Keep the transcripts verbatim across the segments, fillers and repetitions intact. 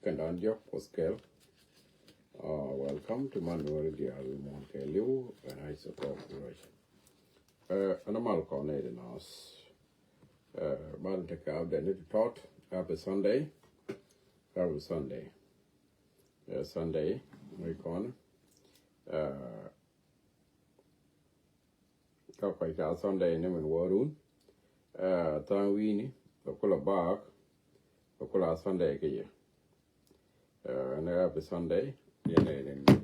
Kɛn dan diɔk Kuoth kɛl. Uh, welcome to Manuel Dial Muɔn kɛ liw and I support Rush. Uh, ɛn a mal kɔn nɛy di naath. Uh, mal tekɛ update ni ti tɔt. Happy Sunday. Happy Sunday. Uh, Sunday mi kɔn. Uh, Kä kɔc ca Sunday ni min wä run. Thaŋ wi̱i̱ni bɛ kulɛ baak bɛ kulɛ Sunday kä yɛ. Ni happy Sunday yɛn ni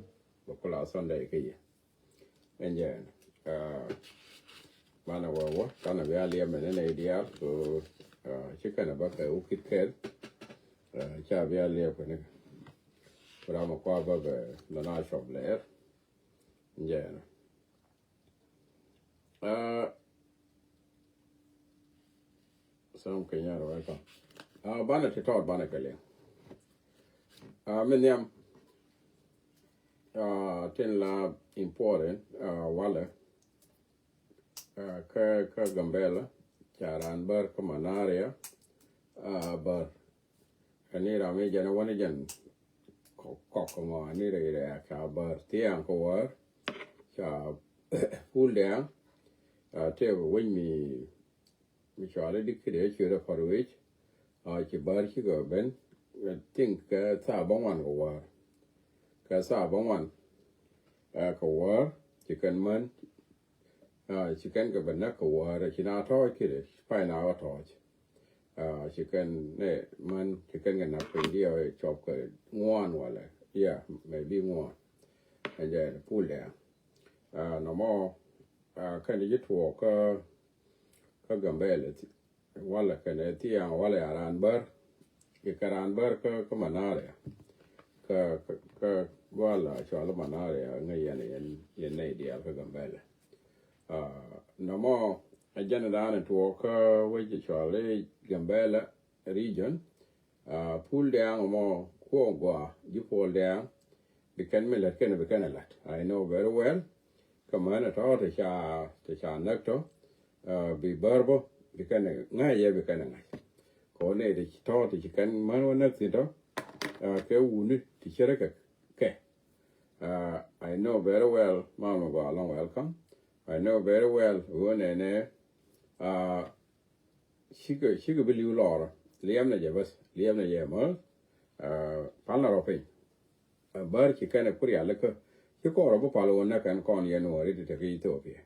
bɛ kulɛ Sunday kä yɛ. Ɛn jɛ banɛ wä wä kanɛ bia liɛm ni nɛy diaal so ci kɛnɛ bä kɛ wä kit kɛl. Ca bia liɛm kɛ ni kɛ ram kua bä bɛ lɔ na cɔp lɛɛr. Ɛn jɛ. Uh, Sam Kenya, welcome. Uh, banɛ ti tɔt banɛ kɛ liŋ. Uh, min nhiam uh, tin la important uh, walɛ uh, kä kä Gambela ca ran bär kä malaria uh, bär Ani ram mi jɛn wani jɛn kɔk kɔk mɔ ani rɛ rɛ ca bär thiaŋ kɛ wär ca pul dɛŋ. Tëë wec mi mi cɔali dik kidɛ cuɛ rɛ pɔr wec. Ci bär cikɛ ben think kɛ thaa bä ŋuan kɛ wär kɛ thaa bä ŋuan kɛ wär ci kɛn män. Ci kɛn kɛ bɛ näk kɛ wäär ci na tɔɔc kidɛ pay na wä tɔɔc. Ci kɛn nɛ män ci kɛn kɛ näk piny diɛ cɔp kɛ ŋuan walɛ. Yeah, maybe ŋuan. Ɛn jɛ pul dɛŋ. Nɔmɔ kɛn ji̱ tuɔɔk kä kä Gambɛlɛ walɛ kɛnɛ thiaŋ walɛ a raan bär. Kɛ kɛ raan bär kä kä malaria. Kä kä kä gual a cɔal malaria ŋäc yɛn yɛn yɛn nɛy diaal kä Gambɛlɛ. Nɔmɔ a jɛn raan tuɔɔk kä wec cɔal i̱ Gambɛlɛ region. Pul dɛŋ mɔ kuɔŋ gua ji̱ pul dɛŋ. Bi kɛn mi lät kɛn bi kɛn a lät I know very well. Kä män a tɔ̱ ti ca ti ca näk tɔ̱ bi bär bä bi kɛn ŋa̱c yɛ bi kɛn ŋa̱c. Kɛ wä nɛy ti tɔ̱ ti ci kɛn män wä näk thin tɔ̱ kɛ wuni ti cärä kɛ kɛ. I know very well mama gɔaa lɔŋ welcome. I know very well wä nɛnɛ. Cikɛ cikɛ bi li̱w lɔɔrä liɛmnɛ jɛ bäth liɛmnɛ jɛ mäth. Palnɛ rɔ piny. Bär ci kɛn ɛ kurialikä ci kɔrɔ bi pal wä näk kɛn kɔn yɛn wä ri ti te kä Ethiopia.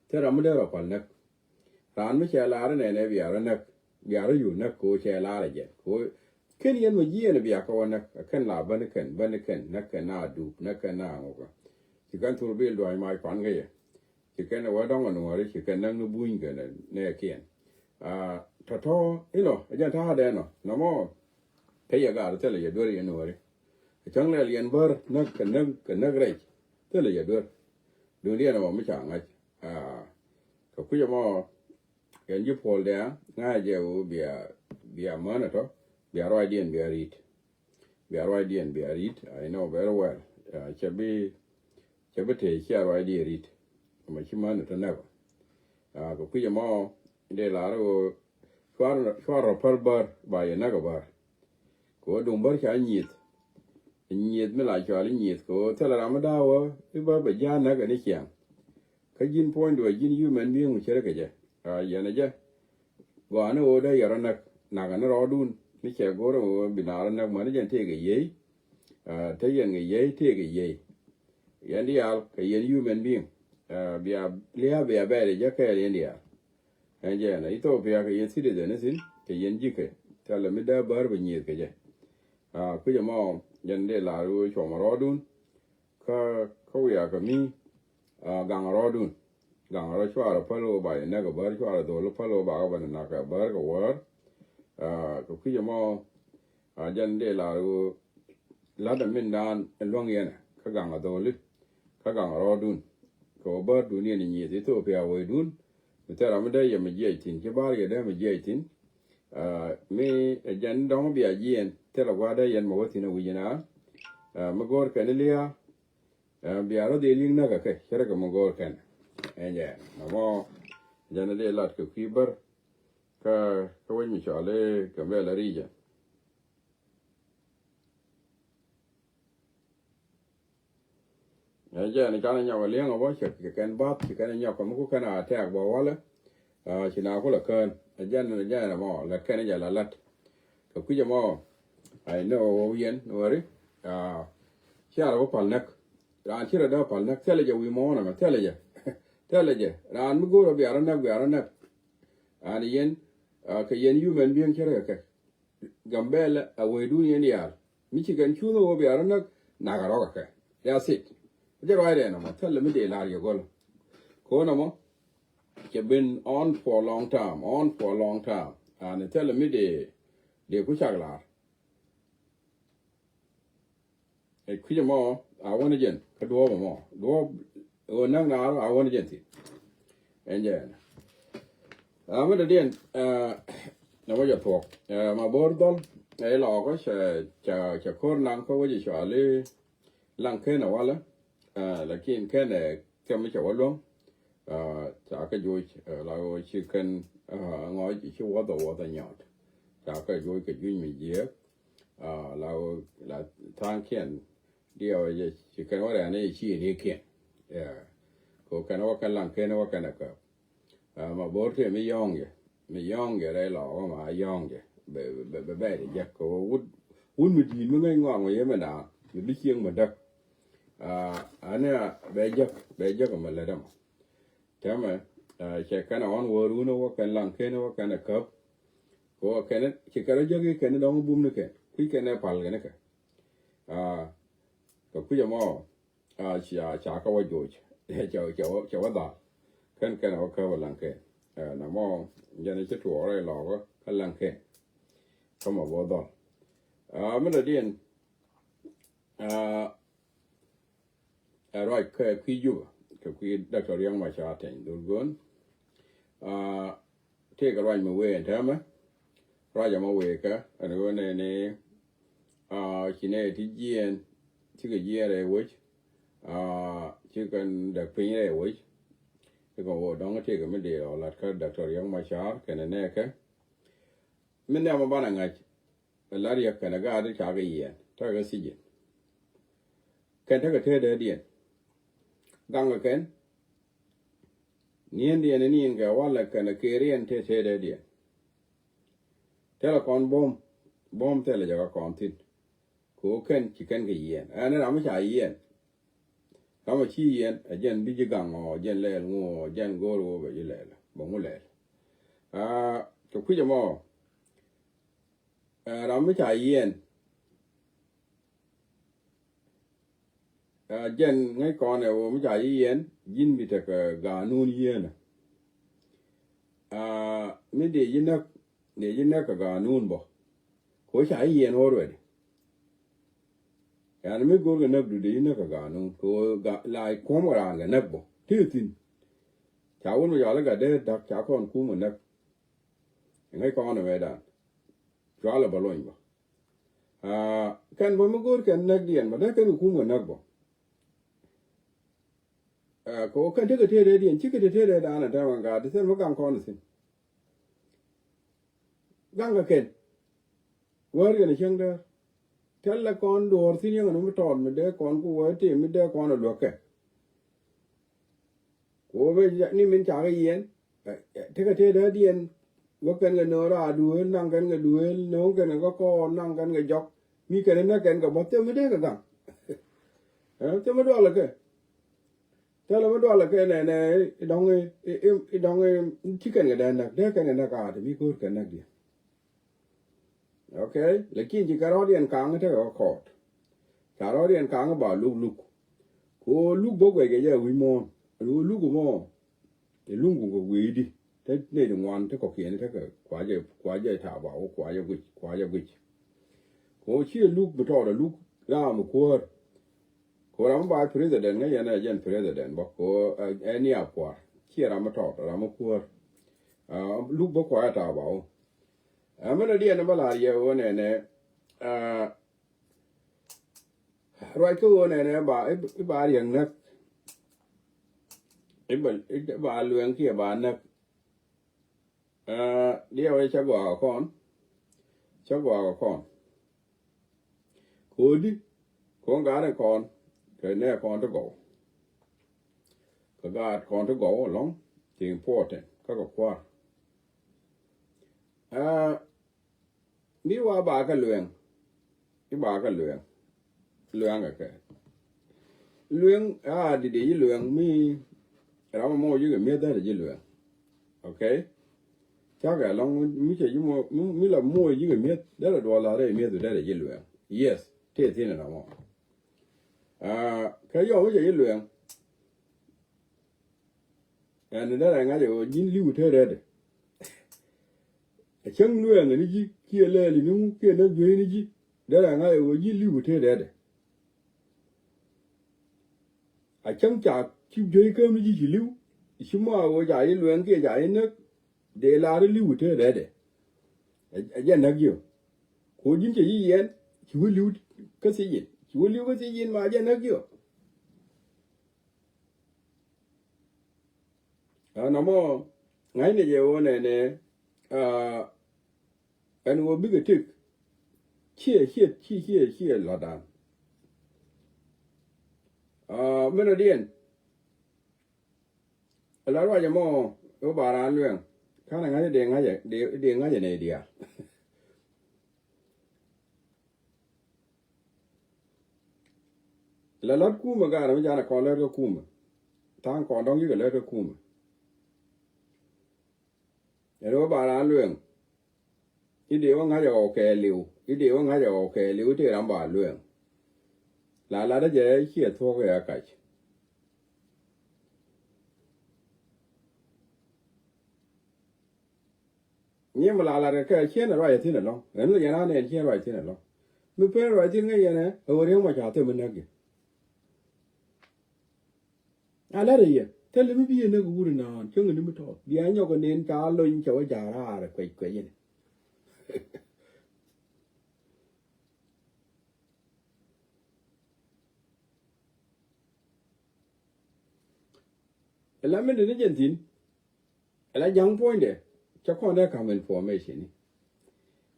Thil ram mi dee rɔ pal näk. Raan mi cɛ laar inɛnɛ bia rɔ näk bia rɔ yul näk kɛ wä cɛ laar ɛ jɛn kɛ wä ken yɛn wä jiɛn bia kä wä näk ɛ kɛn la bäni kɛn bäni kɛn näk kɛn na dup näk kɛn na ŋukä. Ci kɛn thur bil dua̱ny mac kuan kä yɛ. Ci kɛn ɛ wä dɔŋ ɛ nuɔ̱ɔ̱ri ci kɛn näk ni buny kɛn ɛ nɛɛkiɛn. Tɔ̱tɔ̱ inɔ ɛ jɛn ta̱a̱dɛ nɔ nɔmɔ. Kä yɛ gaar thilɛ yɛ duer yɛ nuɔ̱ɔ̱ri. Ɛ cäŋ lɛl yɛn bär näk kɛ näk kɛ näk rɛc thilɛ yɛ duer. Duundiɛn ɛ mɔ mi ca ŋa̱c. Kɛ kui̱c ɛmɔ yɛn ji̱ puɔl dɛ̈ɛ̈ ŋa̱c jɛ wu bia bia män ɛ tɔ bia ruacdiɛn bia ri̱t. Bia ruacdiɛn bia ri̱t I know very well. Cɛ bi cɛ bi tëë cia ruacdiɛn ri̱t. Mɛ ci män ɛ tɔ näk ɔ. Kɛ kui̱c ɛmɔ dee lar ɣöö cuar cuar rɔ päl bär ba yɛ näk ɛ bär. Kɛ ɣöö duŋ bär ca nyieth. Nyieth mi la cɔal i̱ nyieth kɛ ɣöö thilɛ ram mi da̱a̱ wä i̱ bär bɛ ja̱a̱n näk ɛ ni ciaŋ. Kä ji̱n puɔ̱nydu ɛ ji̱n human being mi cärä kɛ jɛ. Yɛn ɛ jɛ gɔaa ni ɣöö dee yɛ rɔ näk nakä ni rɔɔdun ni cɛ go̱r ɛ ɣöö bi na rɔ näk mäni jɛn tëëkɛ yiey. Te yɛn kɛ yiey tëëkɛ yiey. Yɛn diaal kɛ yɛn human being. Bia lia̱a̱ bia bɛɛr ɛ jɛ kɛɛl yɛn diaal. Ɛn jɛ ɛn Ethiopia kɛ yɛn citizen ithin kɛ yɛn ji̱kɛ thilɛ mi dee bär bɛ nyieth kɛ jɛ. Kui̱c ɛmɔ jɛn dee lar ɣöö cuɔmɔ rɔɔdun. Kä kä wiaa kɛ mi gaŋ rɔɔdun. Gaŋ rɔ cuarɛ päl ɣöö ba yɛ näk ɛ bär cuarɛ dhol päl ɣöö ba kɛ bä ni nak kɛ bär kɛ wäär. Kɛ kui̱c ɛmɔ jɛn dee lar ɣöö la̱t ɛ mindan ɛ luäŋ yɛn kä gaŋ ɛ dholi kä gaŋ ɛ rɔɔdun. Kɛ wä bäär dun yɛn ɛ nyieth Ethiopia wecdun. Mi thil ram mi dee yɛ mi jiɛc thi̱n ci ba̱r yɛ dee mi jiɛc thi̱n. Mi ɛ jɛn dɔ̱ŋ bia jiɛn thil ɛ gua̱a̱r dee yɛn mi wä thi̱n ɛ wi̱c yɛn a mi go̱o̱r kɛn i̱ lia̱a̱. Bia rɔ dhil yi̱k näk ɛ kɛ cärɛ kɛ mi go̱o̱r kɛn. Ɛn jɛ nɔmɔ jɛn ɛ dee lat kɛ kui̱ bär kä kä wec mi cɔal i̱ Gambela region. Ɛ jɛn canɛ nyɔk a liɛŋ a bä cɛ kɛn bath ci kɛn nyɔk kɛ mi ku kɛn a tɛk bä walɛ. Ci na ku la kään ɛ jɛn ɛ jɛn ɛ mɔ lät kɛn jɛ la lät. Kɛ kui̱c ɛ mɔ a inɛ wä wä yɛn wä ri. Ci a rɛ wä pal näk raan ci rɛ dee pal näk thilɛ jɛ wi̱i̱ mɔɔn ɛmɛ thilɛ jɛ. Thilɛ jɛ raan mi go̱o̱r ɛ bia rɔ näk bia rɔ näk. An yɛn kɛ yɛn human being ci rɛ kɛ Gambɛlɛ a wecdun yɛn diaal mi ci kɛn cuŋ a wä bia rɔ näk. Nak a rɔk a kɛ ya thik. Jɛ ruac rɛn ɛmɔ thilɛ mi dee lar yɛ gɔl. Ko̱n ɛmɔ cɛ ben on for a long time on for a long time. An thilɛ mi dee dee ku cak lar. Ɛ kui̱c ɛmɔ a wän jɛn kä duɔɔp ɛmɔ duɔɔp ɣöö näk naar a wän jɛn thi̱n. Ɛn jɛ ɛn a mi dɔ̱diɛn. Nɛ wä jɛ thuɔk ma bo̱o̱r dhɔl. Ɛ lɔɔkä cɛ cɛ ko̱r naŋ kä wä jɛ cuali. Laŋ ken ɛ walɛ. Lakin ken ɛ thɛm cɛ wä luäŋ. Ca kä joc la wä ci ken ŋɔc ci wäthɛ wäthɛ nyɔt. Ca kä joc kɛ juc mi jiɛk. La la tha̱a̱ŋkiɛn diɛw jɛ ci kɛn wä rɛn i̱ ci ni kiɛn. Ko kɛn wä kɛn laŋ ken wä kɛn ɛ käp. Ma bo̱o̱r tëë mi yɔ̱ɔ̱ŋ jɛ mi yɔ̱ɔ̱ŋ jɛ rɛy lɔ wä ma yɔ̱ɔ̱ŋ jɛ bɛ bɛ bɛ bɛ jɛ jek ko wut wut mi di̱i̱t mi ŋäc ŋɔaŋ wä yemɛ na mi bi cieŋ mi däk. Ani a bɛ jek bɛ jek mi lät ɛmɔ. Tɛmɛ cɛ kɛn a ɣɔn wä run wä kɛn laŋ ken wä kɛn ɛ käp. Ko kɛn ci kɛn rɔ jek i̱ kɛn dɔŋ bum ni kɛn kui̱ kɛn ɛ pal kɛn kɛ. Kɛ kui̱ ɛmɔ ca ca kä wä joc. Cɛ wä dhal kɛn kɛn wä kä wä laŋ kɛn. Nɛ mɔ jɛn ci tuɔɔrɛ lɔɔkä kä laŋ kɛn. Kä mɔ bä dhɔl mi lɛ diɛn. Ɛ ruac kɛ kui̱ Jubɛ kɛ kui̱ Doctor Riek Machar Teny Dhurgon. Tëëkɛ ruac mi wee ɛn täämɛ. Ruac ɛmɔ wee kä ɛn ɣöö nɛni ci nɛ ti jiɛɛn cikɛ jiɛɛn rɛy wec. Cikɛ däk piny rɛy wec. Cikɛ wä dɔ̱ŋ tëëkɛ mi dee ɔ lat kä Doctor Riek Machar kɛnɛ nɛɛkɛ. Mi nɛmɛ banɛ ŋa̱c. Ɛ la Riek kɛnɛ gaat ti cakɛ yiɛɛn tekɛ thijin. Kɛn tekɛ tëëdɛɛdiɛn. Gaŋkɛ kɛn ni̱endiɛn ɛ ni̱i̱n kɛ walɛ kɛnɛ keriɛn tëë tëëdɛɛdiɛn. Thilɛ kɔn buɔ̱m buɔ̱m thilɛ jɛ kɛ kɔn thi̱n. Kɛ ɣöö kɛn ci kɛn kɛ yiɛɛn ɛn ram mi ca yiɛɛn. Ram mi ci yiɛɛn ɛ jɛn bi ji̱ gaŋ ɔ jɛn lɛɛl ŋu ɔ jɛn go̱o̱r ɣöö bɛ ji̱ lɛɛl bɛ ŋu lɛɛl. Kɛ kui̱c ɛmɔ ram mi ca yiɛɛn. Jɛn ŋäc kɔn ɛ ɣöö mi ca yiɛɛn ji̱n bi tekɛ gaanun yieenä. Mi dee ji̱ näk dee ji̱ näk kɛ gaanun bä. Kɛ ɣöö ca yiɛɛn already. Yan mi go̱o̱r kɛ näk du dee ji̱ näk kɛ gaanun kɛ ɣöö la kuɔ̱m kɛ raan kɛ näk bä ti thi̱n. Ca wun mi cɔal i̱ gat dee da̱k ca kɔn kum kɛ näk. Ŋäc kɔn ɛ wee dan cualɛ bä lony bä. Kɛn bä mi go̱o̱r kɛn näk diɛn bä dee kɛn kɛ kum kɛ näk bä. Kɛ ɣöö kɛn tekɛ tëëdɛɛdiɛn cikɛ te tëëdɛɛdan ɛ tɛmɛ gat ti thil mi gaŋ kɔn thi̱n. Gaŋkɛ kɛn wäär yɛn ɛ cäŋ däär. Thilɛ kɔn duɔ̱ɔ̱r thi̱n yɛn ɛ mi tɔɔt mi dee kɔn ku wäär tëë mi dee kɔn ɛ luäk kɛ. Ku ɣöö bɛ ni min cakɛ yiɛn tekɛ tëëdädiɛn. Wä kɛn kɛ nööŋ raar duëël naŋ kɛn kɛ duëël nööŋ kɛn kɛ kɔɔr naŋ kɛn kɛ jɔk. Mi kɛn näk kɛn kɛ bä thil mi dee kɛ gaŋ. Thil mi dualɛ kɛ thil mi dualɛ kɛ nɛnɛ. Idɔŋ idɔŋ ci kɛn kɛ dee näk dee kɛn kɛ näk aat mi ko̱o̱r kɛ näk diɛ. Okay, lakin ci kɛ rɔɔdiɛn kaŋ tekɛ kɛ kɔɔt. Ca rɔɔdiɛn kaŋ ba luk luk. Ku luk bä guɛc kɛ jɛ wi̱c muɔ̱ɔ̱n. Luk mɔ. Ɛ luŋ ku kɛ wi̱i̱di te nɛy ti ŋuan te kɔ̱kiɛn tekɛ kuacɛ kuacɛ ta̱a̱ ba wä kuacɛ guic kuacɛ guic. Ku ci ɛ luk bi tɔɔt ɛ luk ram mi kuäär. Ku ram mi ba president ŋäc yɛn ɛ jɛn president bä ku ɛ ni a kua̱r ci ɛ ram mi tɔɔt ram mi kuäär. Luk bä kuacɛ ta̱a̱ ba wä. Ɛ mi dɔ̱diɛn bä la̱r yɛ ɣöö nɛnɛ. Ruac kä ɣöö nɛnɛ ba i̱ ba riɛk näk. I̱ ba luɛŋ kiɛ ba näk. Diɛw i̱ cä gɔaa kɔn. Cä gɔaa kɔn. Ko̱di ko̱n ga̱a̱r in kɔn kɛ nɛ kɔn ti gɔw. Gaat kɔn ti gɔw ɛlɔ̱ŋ ti important kä kɛ kua̱r. Aa, mi wa ba kɛ luɛŋ. I̱ ba kɛ luɛŋ. Luɛŋ kɛ kɛ. Luɛŋ, aa, didi ji̱ luɛŋ mi ram mɔ ji̱ kɛ mi̱eth derɛ ji̱ luɛŋ. Okay? Cakɛ ɛlɔ̱ŋ mi cɛ ji̱ mɔ, mi, mi la mɔ ji̱ kɛ mi̱eth derɛ duɔl la rɛy mi̱eth derɛ ji̱ luɛŋ. Yes, tëë thi̱n ɛn ɛmɔ. Aa, kä yɔm mi cɛ ji̱ luɛŋ. Ɛn derɛ ŋa̱c ɛ ɣöö ji̱n li̱w te rɛɛdɛ. Ɛ cäŋ luɛɛŋ ni ji̱ kiɛ lɛɛli ni ŋu kiɛ näk juey ni ji̱. Derɛ ŋa̱c ɛ ɣöö ji̱n li̱w te rɛɛdɛ. A cäŋ ca ci juey käm ni ji̱ ci li̱w. Ci mɔ a ɣöö ca ji̱ luɛɛŋ kiɛ ca ji̱ näk. Dee lar li̱w te rɛɛdɛ. Ɛ jɛ näk jiɔ. Ko ji̱n cɛ ji̱ yɛn ci wä li̱w kä thiec in. Ci wä li̱w kä thiec in ma jɛ näk jiɔ. Aa, nɔmɔ ŋa̱cnɛ jɛ wä nɛnɛ, aa, ɛn wä bikɛ tëk. Ciɛ, ciɛ, ciɛ, ciɛ, ciɛ la̱tdan. Aa, minɛ diɛn. Ɛ la ruacɛ mɔ wä ba raan luɛŋ. Kanɛ ŋa̱cɛ dee ŋa̱cɛ, dee, dee ŋa̱cɛ nɛy diaal. La lat kumɛ garɛ mi janɛ kɔn lät kä kumɛ. Tha̱a̱ŋ kɔn dɔ̱ŋ yikɛ lät kä kumɛ. Ɛn wä ba raan lueŋ. I̱ dee wä ŋa̱c ɛ ɣɔw kɛɛliw. I̱ dee wä ŋa̱c ɛ ɣɔw kɛɛliw i̱ tëë ram ba lueŋ. La lat ɛ jɛ ciɛ thuɔ̱k ɛ kac. Nyiɛ mi la lat kɛ kɛ ciɛn ruac thi̱n ɛlɔ̱ŋ. Ɛn lɛ yɛn a nɛn ciɛn ruac thi̱n ɛlɔ̱ŋ. Mi pen ruac thi̱n ŋäc yɛn ɛ ɣöö riäŋ mɔ ca thim mi näk jɛ. A lat ɛ yɛ thil mi bi yɛ näk wur naan cäŋ ni mi tɔɔth bia nyɔk ɛ nen ca lony cɛ wä ja̱a̱r raar ɛ kuec kuec yɛn. Ɛ la mi deni jɛn thi̱n. Ɛ la ja̱ŋ puɔ̱nydɛ cɛ kɔn dee ka̱m information ni.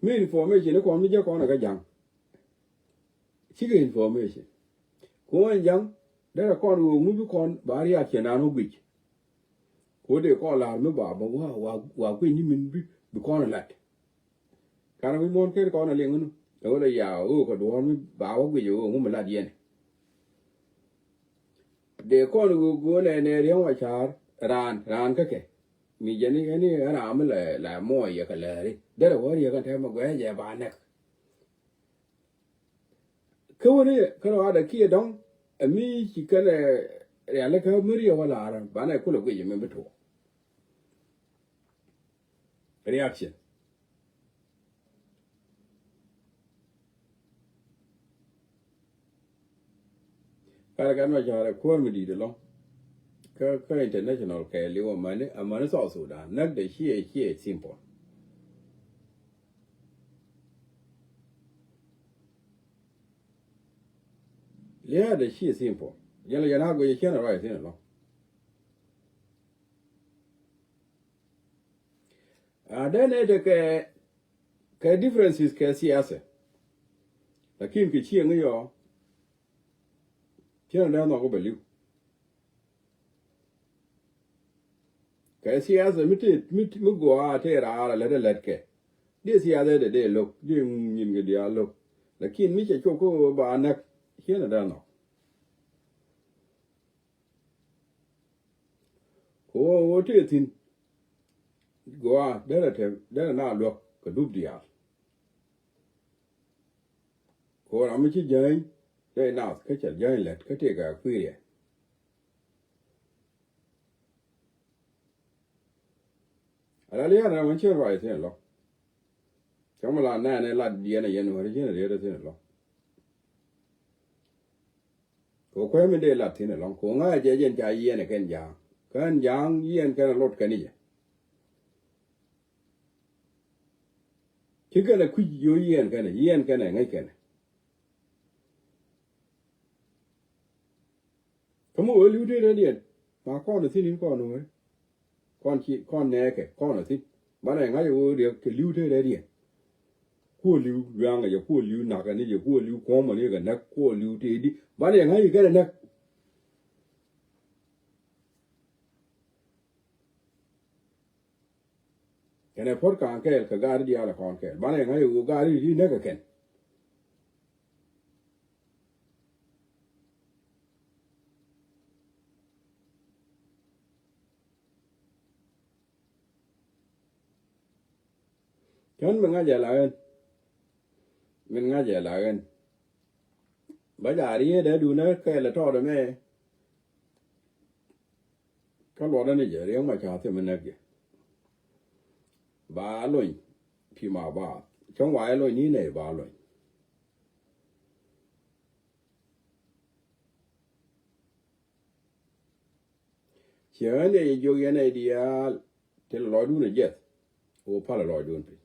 Mi information ni kɔn mi jɛ kɔn ɛ kä ja̱ŋ. Cikɛ information. Kuɔn ja̱ŋ derɛ kɔn ɣöö ŋu bi kɔn ba reaction nan wä guic. Ko dee kɔn la̱r mi ba ba wa wa wa kui̱ ni min bi bi kɔn lat. Kan wi̱c muɔ̱n ken kɔn a liŋ nu ɛ wä la ya ɣöö kɛ duɔ̱ɔ̱r mi ba wä guic ɣöö ŋu mi lat yɛn. Dee kɔn ɣöö go̱o̱nɛ nɛ riɛŋ wa ca̱a̱r raan raan kä kɛ mi jɛn ni kɛ ni ɛ raam mi la la muɔc yɛ kɛ lääri derɛ wä riɛk kɛn tɛmɛ guɛc jɛ ba nɛk. Kä wä ni kä rɔ adɛ kiɛ dɔ̱ŋ ɛ mi ci kɛn ɛ rialikä mi riɛ wä laarä banɛ kulɛ guic mi bi tuɔ. Reaction. Kar kan ma jɔrɛ kuɔr mi dit lɔ. Kä kä international kɛ liw amani amani South Sudan näk de ciɛ ciɛ simple. Lia̱a̱ de ciɛ simple. Jɛn lɛ jɛn a guic ciɛn a ruac thin lɔ. A dee nɛ te kɛ kɛ differences kɛ siasa. Lakin kɛ cieŋ yɔ cieŋ dee nhɔk bɛ liw. Kɛ siasa mi te mi mi gɔaa te raar a lät a lät kɛ. Dee siasa dee dee lo̱k dee nyin kɛ diaal lo̱k. Lakin mi cɛ cop kä ba näk cieŋ dee nhɔk. Kɛ ɣöö ɣöö tëë thi̱n. Gɔaa derɛ te derɛ na luäk kɛ dup diaal. Kɛ ɣöö ram mi ci jäny dee nath kä cɛ jäny lät kä tëëkɛ kui̱riɛ. Ala lia̱a̱n ram mi cien ruac thi̱n lɔ. Cä mi la nɛɛn ɛ lat diɛn ɛ yɛn wä ri cien riet ɛ thi̱n lɔ. Kɛ kuɛ mi dee lat thi̱n ɛlɔ̱ŋ kɛ ŋa̱c jɛ jɛn ca yiɛn ɛ kɛn ja̱a̱ŋ kɛn ja̱a̱ŋ yiɛn kɛn ɛ lot kɛn i̱ jɛ. Ci kɛn ɛ kui̱c yo̱o̱ yiɛn kɛn ɛ yiɛn kɛn ɛ ŋäc kɛn ɛ. Kä mi wee li̱w tëë rɛdiɛn ma kɔn ɛ thi̱n in kɔn wee. Kɔn ci kɔn nɛɛkɛ kɔn a thi̱n. Banɛ ŋa̱c ɛ ɣöö riɛk kɛ li̱w te rɛt yɛn. Kuɔ li̱w luaŋ ɛ jɛ kuɔ li̱w nak ɛ ni jɛ kuɔ li̱w kuɔ̱m ɛ ni kɛ näk kuɔ li̱w tëëdi banɛ ŋa̱c ɛ kɛn ɛ näk. Kɛnɛ puɔ̱t ka̱a̱ŋ kɛɛl kɛ gaari diaal ɛ kɔn kɛɛl. Banɛ ŋa̱c ɛ ɣöö gaari di näk ɛ kɛn. Kän mi ŋa̱c ɛ la ɣän. Min ŋa̱c ɛ la ɣän. Bä jaa riet ɛ duundä kɛɛl ɛ tɔɔt ɛmɛ. Kä luɔtdä ni jɛ Riɛk Macar thim mi näk jɛ. Ba lony. Pi ma ba cäŋ wa ɛ lony ni nɛy ba lony. Ciɛ ɣän yɛ jiök yɛn ɛ diaal. Thilɛ lɔcdun ɛ jiɛth. Ɣöö palɛ lɔcdun piny.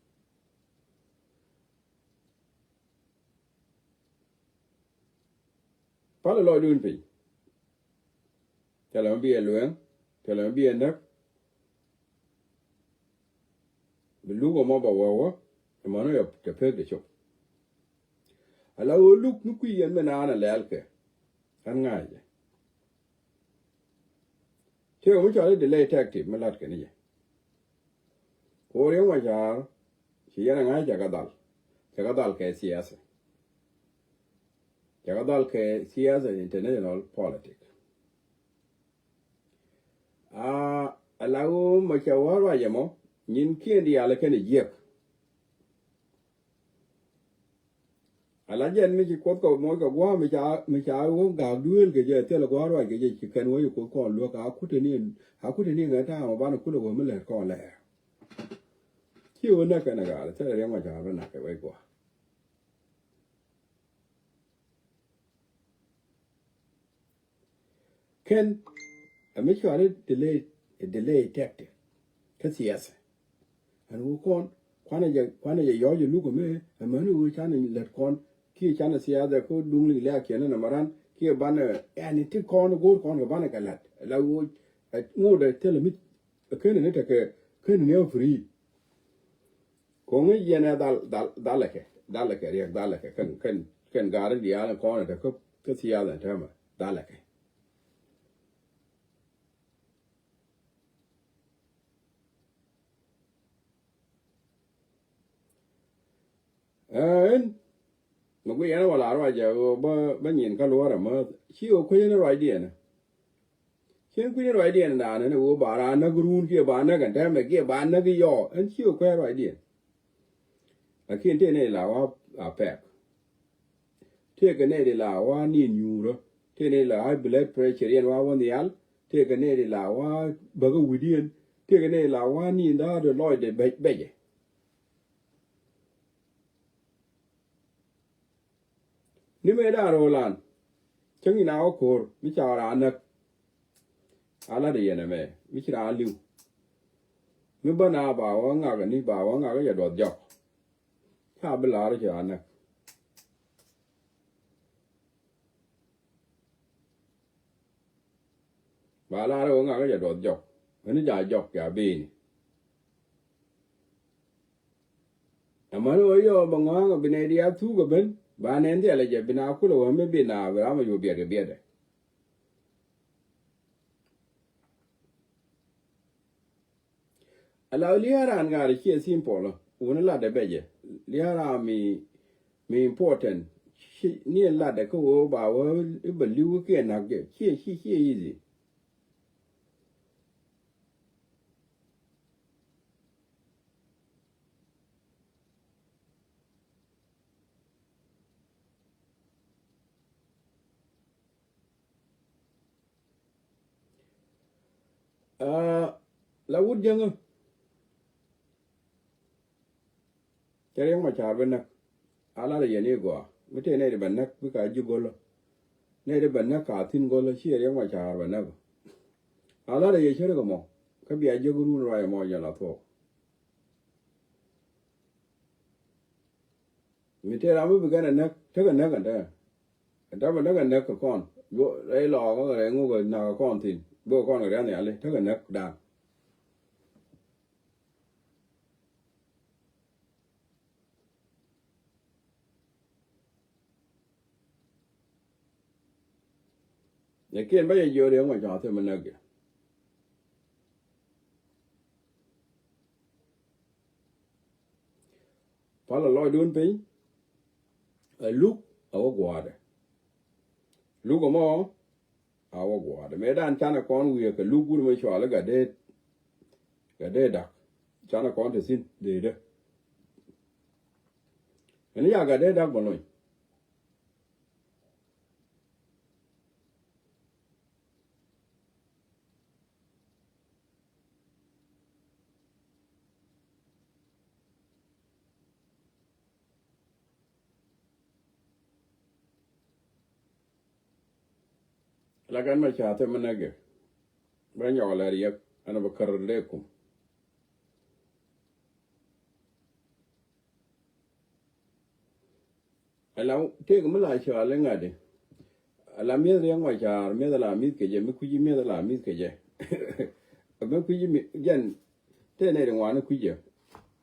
Palɛ lɔcdun piny. Thilɛ mi bi ɛ lueŋ. Thilɛ mi bi ɛ näk. Bi luk ɛmɔ ba wä wä. Ɛmɔni ɛ tɛ pek de cop. Ala ɣöö luk mi kui̱ yɛn mi naan ɛ lɛl kɛ. Ɣän ŋa̱cɛ. Tëë mi cɔal i̱ delay tactic mi la̱t kɛn i̱ jɛ. Ko̱r yɛn Macar ci yɛn a ŋa̱c cɛ kɛ dhal. Cɛ kɛ dhal kɛ siasa. Cɛ kɛ dhal kɛ siasa international politic. Aa, ala ɣöö mɔ cɛ wä ruac ɛmɔ nyin kiɛn diaal kɛn i̱ jiɛk. Ala jɛn mi ci Kuoth kɛ moc kɛ gua̱a̱ mi ca, mi ca wä ga̱a̱k duëël kɛ jɛ thilɛ gua̱a̱ ruac kɛ jɛ ci kɛn wä ci Kuoth kɔn luäk a kutɛ ni, a kutɛ ni ŋɛ ta̱a̱ mɔ banɛ kulɛ wä mi lɛt kɔn lɛɛr. Ci wä näk kɛn a ga̱a̱l thilɛ Riɛk Macar bä nak kɛ wec gua̱a̱. Kɛn ɛ mi cuali delay, delay tactic kä siasa. Ɛn ɣöö kɔn kuanɛ jɛ, kuanɛ jɛ yɔc ɛ luk ɛmɛ. Ɛmäni ɣöö canɛ lät kɔn kiɛ canɛ siasa kä duŋ liŋ lɛ̈ɛ̈kiɛn ɛn ɛmɛ ran kiɛ banɛ ɛn ti kɔn go̱o̱r kɔn kɛ banɛ kɛ la̱t. La ɣöö ɛ ŋot ɛ thilɛ mi ɛ kenɛ ni tekɛ kenɛ ni ɛ free. Ko̱ŋ i̱ yɛn ɛ dhal, dhal, dhalɛ kɛ, dhalɛ kɛ Riɛk, dhalɛ kɛ kɛn, kɛn, kɛn gaari diaal in kɔn in te kä, kä thiath in täämɛ dhalɛ kɛ. Ɛn mi gui yɛn wala ruacɛ ɣöö bä, bä nyin kä luɔrɛ mä ci ɣöö kuecä ni ruacdiɛn. Cien kui̱ni ruacdiɛn daanɛ ni ɣöö ba raan näk ruun kiɛ ba näk ɛn tɛmɛ kiɛ ba näk yɔɔ ɛn ci ɣöö kuecä ruacdiɛn. Lakin tëë nɛy la wa a pɛk. Tëëkɛ nɛy di la wa ni nyuurä. Tëë nɛy la high blood pressure yɛn wa wä nhial. Tëëkɛ nɛy di la wa bäkä wi̱diɛn. Tëëkɛ nɛy la wa ni nda̱a̱dɛ lɔcdɛ bɛc bɛcɛ. Ni mëë da̱a̱n ro̱o̱lan cäŋ in a wä ko̱r mi ca raan näk. A la̱t yɛn ɛmɛ mi ci raan li̱w. Mi bä na ba wä ŋak ni ba wä ŋak jɛ duɔth jɔk. Ca bi la̱r cɛ a näk. Ba la̱r wä ŋak jɛ duɔth jɔk. Ɣän ni ja jɔk ca bini. Amäni ɣöö yɔ bɛ ŋɔ̱a̱ŋ bi nɛy diaal thuk ɛ ben ba nɛn dhiɛl ɛ jɛ bi na kulɛ wä mi bi na bi ram ɛ yuɔ biɛt kɛ biɛtdɛ. Ala lia̱a̱ raan ŋa̱r ciɛ simple wuni latdɛ bɛ jɛ lia̱a̱ raan mi, mi important. Ci ni latdɛ kä ɣöö ba wä i̱ bɛ li̱w kiɛ nak jɛ ciɛ ci ciɛ easy. Aa, la wut jäŋä. Cɛ Riɛk Macar bi näk. A lat a yɛn i̱ gɔaa mi tëë nɛy ti bɛ näk bikɛ a ji̱ go̱lä. Nɛy ti bɛ näk ka thi̱n go̱lä ci Riɛk Macar bɛ näk. A lat a yɛ cärkɛ mɔ kä bia jiäk run ruac ɛmɔ jɛn la thuɔɔk. Mi tëë ram mi bi kɛn ɛ näk tekɛ näk ɛn tɛɛ. Ɛn tɛmɛ näk ɛ näk kɛ kɔn rɛy lɔɔk rɛy ŋuk ɛ näk kɛ kɔn thi̱n bikɛ kɔn kɛ riath nhiali tekɛ näk da̱a̱n. Lakin bä yɛ jiöör yɛ ŋuɔ̱c cɔŋ a thil mi näk jɛ. Palɛ lɔcdun piny. Ɛ luk a wä gua̱a̱dɛ. Luk ɛmɔ a wä gua̱a̱dɛ. Mëë dan canɛ kɔn wi̱i̱ kɛ luk wut mɛ cuali gat dee, gat dee dak. Canɛ kɔn te thi̱n dee dee. Ɛn ya gat dee dak bä lony. Lakin mɛ ca thim mi näk jɛ. Bä nyɔk lɛ riɛk ɛn bä kär lɛ kum. Ala tëëk mi la cɔal iŋa̱di. Ala mi̱eth riɛŋ wa ca̱a̱r, mi̱eth ala mi̱th kɛ jɛ, mi kui̱ci mi̱eth ala mi̱th kɛ jɛ. Mi kui̱ci mi jɛn tëë nɛy ri ŋuani kui̱cä.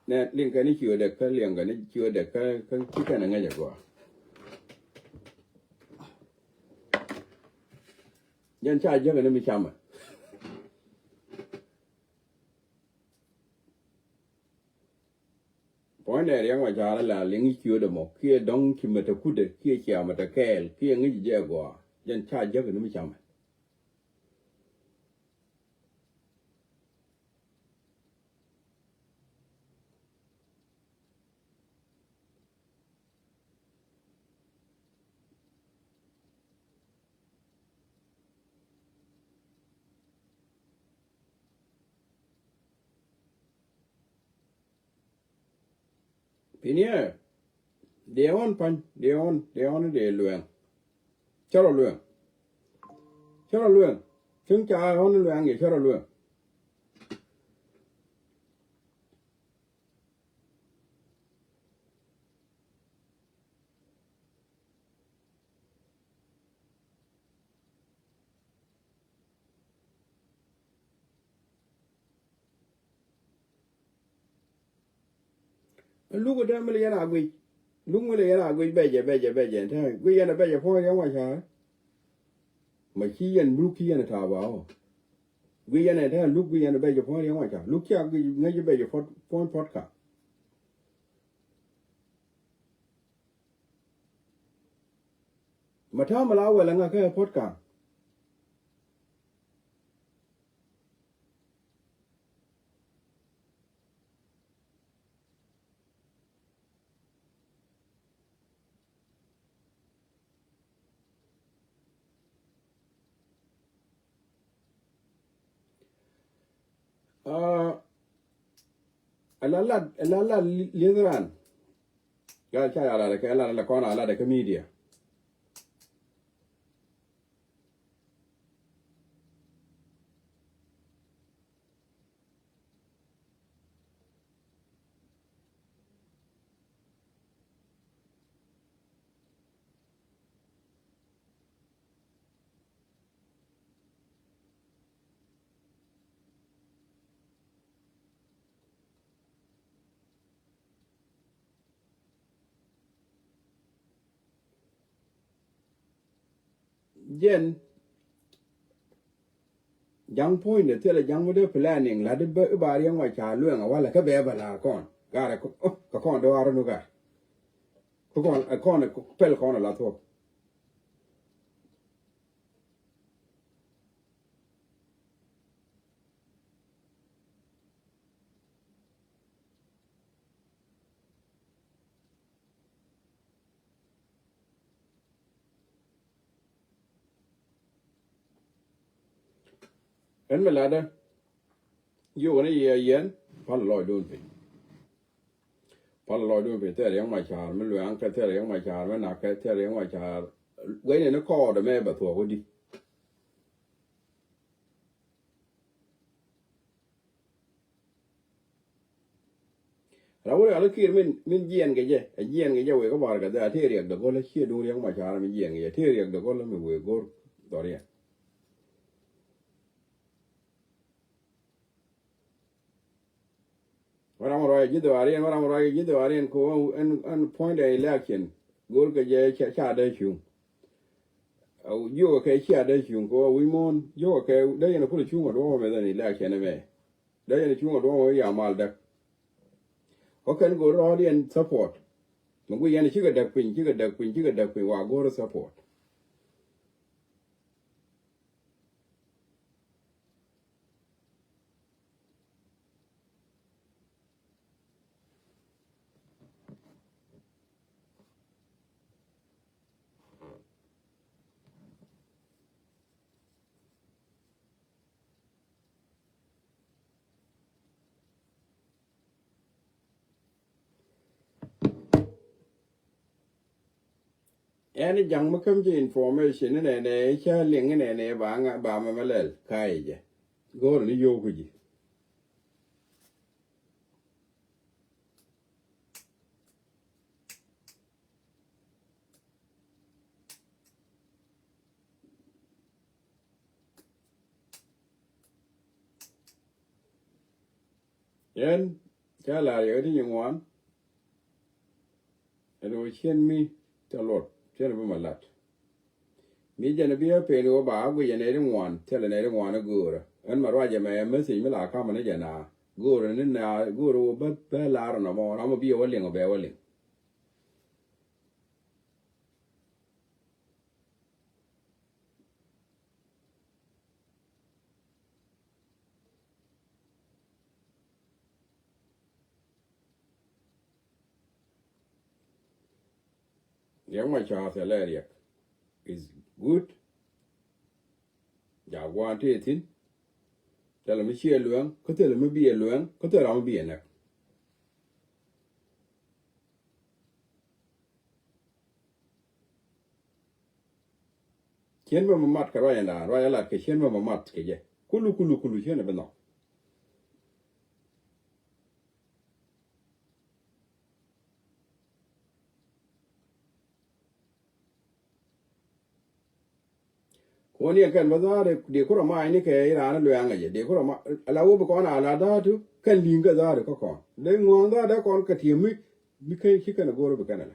Nɛ liŋ kɛn i̱ ciötdɛ kä liɛŋ kɛn i̱ ciötdɛ kä kä ci kɛn ɛ ŋäc agɔaa. Jɛn ca jäk ni mi camɛ. Puɔ̱nydɛ riɛŋ wa ca̱a̱r ala liŋ i̱ ciötdɛ mɔ kiɛ dɔ̱ŋ ci mɛ te kutdɛ kiɛ cia mɛ te kɛɛl kiɛ ŋi̱c jɛ agɔaa. Jɛn ca jäk ni mi camɛ. Piniɛ diɛ ɣɔn pa̱ny diɛ ɣɔn diɛ ɣɔn diɛ luɛŋ. Cärɔ luɛŋ. Cärɔ luɛŋ. Cäŋ ca ɣɔn luɛŋ yɛ cärɔ luɛŋ. Luk ɛ te mi lɛ yɛn a guic. Luk mi lɛ yɛn a guic bɛcɛ bɛcɛ bɛcɛ te guic yɛn a bɛcɛ puɔ̱n riɛŋ wa ca̱a̱r. Ma ci yɛn luk ci yɛn a ta̱a̱ ba ɔ. Guic yɛn a te luk guic yɛn a bɛcɛ puɔ̱n riɛŋ wa ca̱a̱r luk ci a guic ŋäc bɛcɛ puɔ̱n puɔ̱t ka. Ma ta̱a̱ mi la wɛl a ŋa kä puɔ̱t ka. Aa, ɛn a lat ɛn a lat lieth ran. Ca ca ya lat kɛ lat la kɔn a lat kɛ media. Jɛn ja̱ŋ puɔ̱nydɛ thilɛ ja̱ŋ mi dee planning la di ba riɛŋ wa ca lueŋ a walɛ kä bɛ ba la̱r kɔn garɛ kɛ kɔn dee warä nu gar. Kä kɔn ɛ kɔn ɛ pɛl kɔn ɛ la thuɔ̱k. Ɛn mi latdä yio̱k ni yɛ yɛn pal lɔcdun piny. Pal lɔcdun piny thil riɛŋ ma ca̱a̱r mi luɛŋ kɛ thil riɛŋ ma ca̱a̱r mi nak kɛ thil riɛŋ ma ca̱a̱r. Guɛcni ni kɔɔdɛ mɛ bɛ thuɔ̱k wä di. Rawul yal kir min min jiɛn kɛ jɛ ɛ jiɛn kɛ jɛ wek kä bar kɛ dhɛ a tëë riɛk dɛ gɔl a ciɛ duŋ riɛk ma ca̱a̱r mi jiɛn kɛ jɛ tëë riɛk dɛ gɔl mi wek go̱r dhɔriɛn. Wä ram ruac ji̱ dhɔaariɛn wä ram ruac ji̱ dhɔaariɛn kɛ wä ɛn ɛn puɔ̱nydɛ election go̱r kɛ jɛ ca dee cuŋ. Jiökɛ kɛ cia dee cuŋ kɛ wä wi̱c muɔ̱ɔ̱n jiökɛ kɛ dee yɛn kulɛ cuŋ wä duɔ̱ɔ̱mɛ mɛ dhɛn election ɛmɛ. Dee yɛn cuŋ wä duɔ̱ɔ̱mɛ wä ya mal däk. Kɔ kɛn go̱o̱r rɔɔdiɛn support. Mi gui yɛn cikɛ däk piny, cikɛ däk piny, cikɛ däk piny, wa go̱o̱r support. Ɛn ja̱ŋ mi käm ji̱ information ni nɛnɛ, cä liŋ ni nɛnɛ, ba ŋa, ba mɛ mɛ lɛl ka̱a̱c jɛ. Go̱o̱r ni yio̱w kä ji̱. Yɛn ca lar yɛ ti nyin ŋuan. Ɛn ɣöö cien mi tɛ luɔt, cien bi ma lat. Mi jɛn bi a pen ɣöö ba a guic ɛ nɛy ti ŋuan, thilɛ nɛy ti ŋuan a göörä. Ɛn ma ruacɛ mɛ message mi la kamä ni jɛ na göörä ni na göörä ɣöö bä, bä lar nɔmɔ, ram bi ɛ wä liŋ ɔ bɛ wä liŋ. Riɛk ma cɔɔr thilɛ riɛk is good. Ja gua̱a̱n tëë thi̱n. Thilɛ mi ciɛ luɛŋ, kä thilɛ mi biɛ luɛŋ, kä thilɛ ram mi biɛ näk. Cien bä ma mat kɛ ruac ɛn daan, ruac ɛ lat kɛ cien bä ma mat kɛ jɛ. Kulu, kulu, kulu cien ɛ bi nhɔk. Kuɔn yɛ kɛn bä dha̱a̱r dee kurɛ mac ni kɛ iran luɛŋ ɛ jɛ, dee kurɛ mac ala wä bi kɔn a la dha̱a̱r tu kɛn li̱ŋ kɛ dha̱a̱r kä kɔn. Dee ŋuɔ̱n dha̱a̱r dee kɔn kɛ tiɛm mi, mi kɛn ci kɛn a go̱r bi kɛn a la.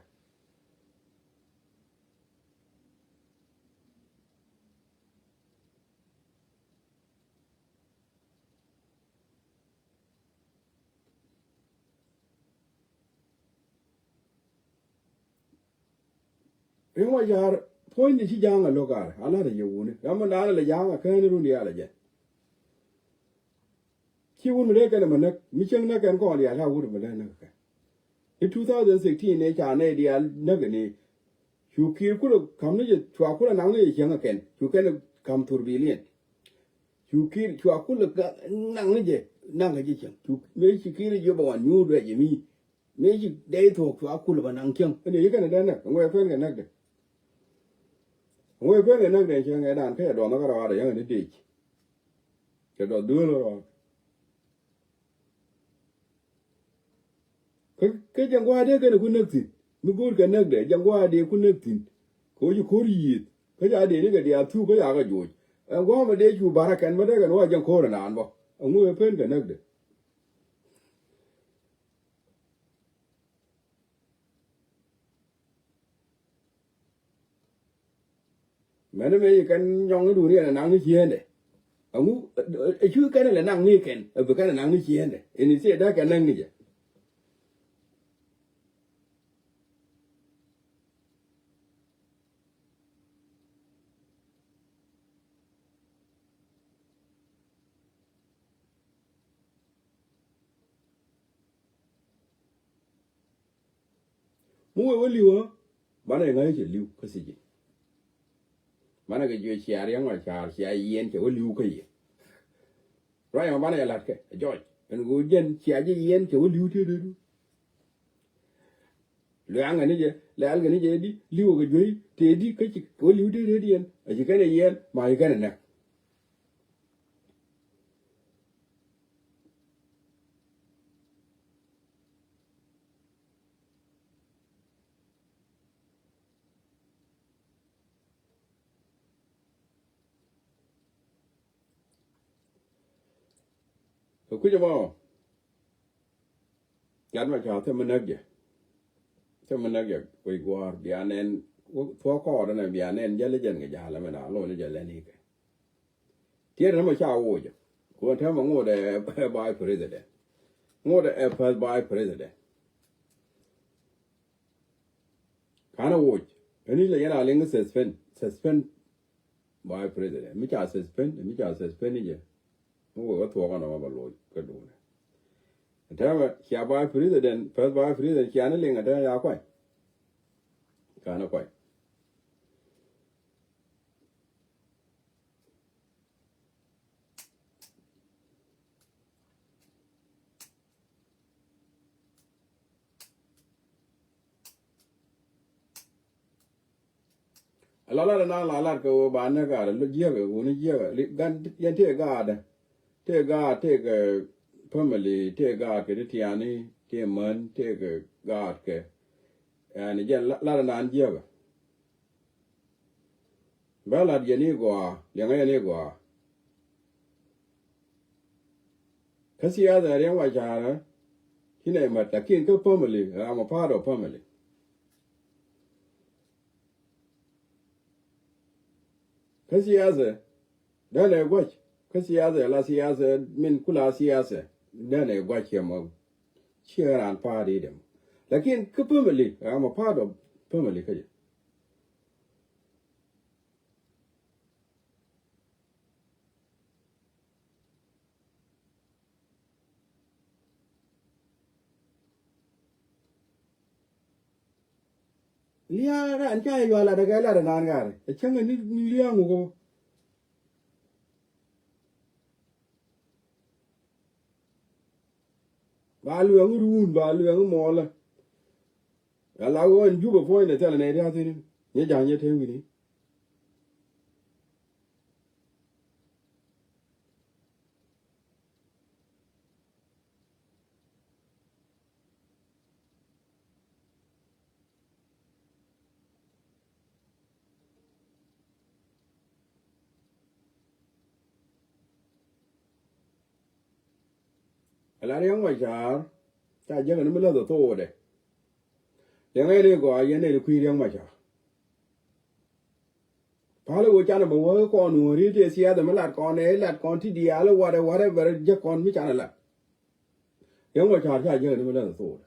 Riŋ wa ja̱a̱r puɔ̱nyni ci ja̱a̱ŋ a lo̱k ar a la̱t a yɛ wuni. Ram mi naan a lɛ ja̱a̱ŋ a kääni run diaal a jɛn. Ci wun mi dee kɛn ɛmɛ näk mi cieŋ näk kɛn kɔn diaal ca wut ɛmɛ dee näk kɛn. I̱ two thousand sixteen ëë ca nɛy diaal näk ɛni. Cu kiir kulɛ ka̱m ni jɛ, cua kulɛ naŋ ni jɛ cieŋ ɛ kɛn, cu kɛn ɛ ka̱m thurbiliɛn. Cu kiir cua kulɛ naŋ ni jɛ, naŋ kɛ jɛ cieŋ. Cu mëë ci kiir jiök bɛ wan nyuur duɛ jɛ mi. Mëë ci dee thuɔ̱k cua kulɛ bɛ naŋ cieŋ. Ɛn ëë ci kɛn ɛ dee näk, ɛŋu ɛ pen kɛ näk dɛ. Ɛŋu ɛ pen kɛ näk dɛ cieŋ ɛ dan kä jɛ duɔth ni kä rɔaadɛ yäŋ ɛ ni dec. Kɛ duɔth duëël rɔaadɛ. Kä, kä jɛn gua̱a̱r dee kɛn ku näk thi̱n. Mi go̱o̱r kɛ näk dɛ, jɛn gua̱a̱r dee ku näk thi̱n. Kɛ wä ci ko̱r yiëëth. Kä ca dee ni kɛ diaal thuk kä ca kɛ joc. Ɛn gua̱a̱r mɛ dee cu ba̱r a kɛn mɛ dee kɛn wä jɛn ko̱r ɛnaan bä. Ɛŋu ɛ pen kɛ näk dɛ. Mɛn mëë ci kɛn nyɔŋ idun yɛn ɛ naŋ ni ciëëndɛ. Ɛŋu, ɛ, ɛ, ɛ, cu kɛn ɛ lɛ naŋ ni kɛn, ɛ bi kɛn ɛ naŋ ni ciëëndɛ. Ɛn i̱ thiee dee kɛn näk ni jɛ. Mi wee wä li̱w ɣä, banɛ ŋa̱c cɛ li̱w kä thi̱ji̱n. Banɛ kɛ jiö cia riɛŋ wa ca̱a̱r cia yiɛn cɛ wä li̱w kä yɛ. Ruac ma banɛ jɛ la̱t kɛ ɛ jɔc ɛn ɣöö jɛn cia ji̱ yiɛn cɛ wä li̱w tëë dee du. Luɛ̈ŋ kɛ ni jɛ, lɛ̈ɛ̈l kɛ ni jɛ di, li̱w kɛ juey tëë di kä ci wä li̱w tëë dee di yɛn. A ci kɛn ɛ yiɛn ma ci kɛn ɛ näk. Kɛ kui̱c ɛmɔ gat ma ca thɛm mi näk jɛ. Thɛm mi näk jɛ kui̱ gua̱a̱r bia nɛn thuɔ̱k kɔɔr ɛn bia nɛn jäl jɛn kɛ ja̱l ɛmɛ na lo̱c ni jɛ lɛn ikɛ. Tiɛt ɛn mɔ ca woc ɛ kuɔn tɛmɛ ŋot ɛ vice president. Ŋot ɛ first vice president. Ka̱n a woc. Ɛ ni lɛ yɛn a liŋ suspend. Suspend vice president. Mi ca suspend, mi ca suspend ni jɛ. Mi wek a thuɔk ɛn ɔ ma ba loc kä duundɛ. Ɛn täämɛ cia vice president, first vice president cia ni liŋ ɛn täämɛ ya kuany. Ka̱n a kuany. A la lat ɛnan la lat kɛ ɣöö ba näk gaat a jiäk ɛ ɣöö ni jiäk ɛ gan yɛn tëë gaat ɛ tëë gaat tëë kɛ family tëë gaat kɛ ti tiani tëë män tëë kɛ gaat kɛ. Ɛn jɛn lat ɛnan jiäk ɛ. Bä lat yɛn i̱ gɔaa liɛŋä yɛn i̱ gɔaa. Kä siasa Riɛk Macar ci nɛ mät lakin kä family, I'm a part of family. Kä siasa dɛn ɛ gua̱c kä siasa la siasa min kula siasa dɛn ɛ gua̱c yɛ mɔ. Ciɛ ran part i̱ dɛm lakin kä family, I'm a part of family kä jɛ. Lia̱a̱ ran ca yɛ yual latdɛ kɛ latdɛ naan gat ɛ cäŋɛ ni lia̱a̱ ŋuk ɔ. Ba luɛŋ ruun ba luɛŋ mɔɔlä. Ala ɣöö ɛn Jubɛ puɔ̱nynɛ thilɛ nɛy dia̱a̱ thi̱n ni nyɛ ja̱a̱ny nyɛ te wi̱ni. Ala Riɛk Macar ca jäk ni mi läth ɛ thoodɛ. Riɛk ɛn i̱ gɔaa yɛn ɛn i̱ kui̱ Riɛk Macar. Pal i̱ wä canɛ bä wä kɔn wä ri tëë siath mi lat kɔn ɛ lat kɔn ti diaal i̱ wat ɛ wat ɛ bɛ rɛ jäk kɔn mi canɛ lat. Riɛk Macar ca jäk ni mi läth ɛ thoodɛ.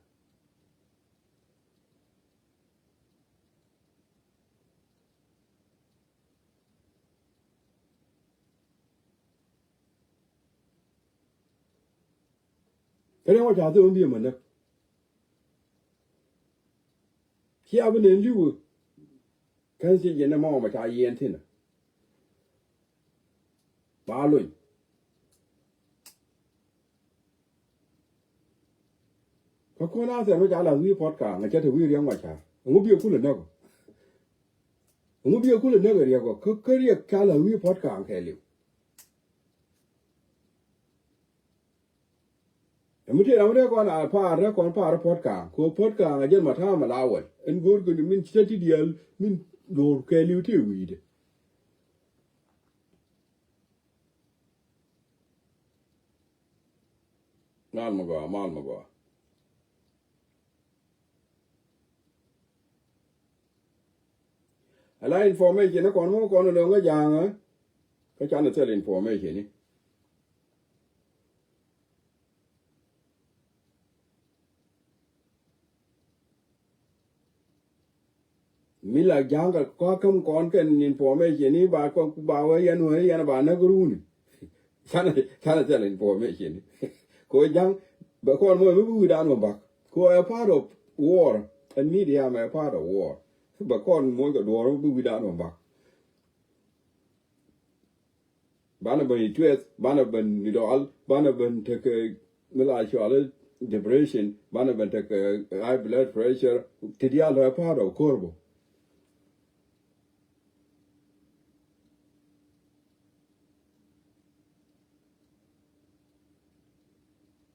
Kä Riɛk Macar thil wä biɛ män näk. Cia bi nɛn li̱wä. Kɛn ci jiɛn ni mɔmɔ ca yiɛn thinɛ. Ba lony. Kä kuɔn a thɛr mi ca lath wi̱i̱ puɔ̱t ka̱a̱ŋ a cɛ te wi̱i̱ Riɛk Macar. Ɛŋu biɛ kulɛ näk ɔ? Ɛŋu biɛ kulɛ näk ɛ Riɛk ɔ? Kä kä Riɛk ca lath wi̱i̱ puɔ̱t ka̱a̱ŋ kɛɛliw. Ɛmɛ tëë ram rɛɛ kɔn a pa̱a̱r rɛɛ kɔn pa̱a̱r puɔ̱t ka̱a̱ŋ. Kɛ ɣöö puɔ̱t ka̱a̱ŋ a jɛn ma ta̱a̱ ma la wɛl ɛn go̱o̱r kɛ min ci te ti diaal min go̱o̱r kɛɛliw tëë wi̱i̱dɛ. Mal mi gɔaa, mal mi gɔaa. Ala information ni kɔn mi kɔn lo̱ŋ kä ja̱a̱ŋä. Kä canɛ thil information ni. Mi la ja̱a̱ŋ kɛ kɔakäm kɔn kɛn information ni ba kɔn ba wee yɛn wee yɛn ba näk runi. Canɛ canɛ thil information ni. Ko ja̱a̱ŋ bɛ kɔn mɔ mi bi wi̱dan mɔ bak. Ko a part of war. And media mɛ a part of war. Bɛ kɔn mɔ kɛ duɔr mi bi wi̱dan mɔ bak. Banɛ ben i̱ cuɛth, banɛ ben i̱ dɔɔl, banɛ ben tekɛ mi la cɔal i̱ depression, banɛ ben tekɛ high blood pressure. Ti diaal tɔ̱ ɛ part of ko̱r bä.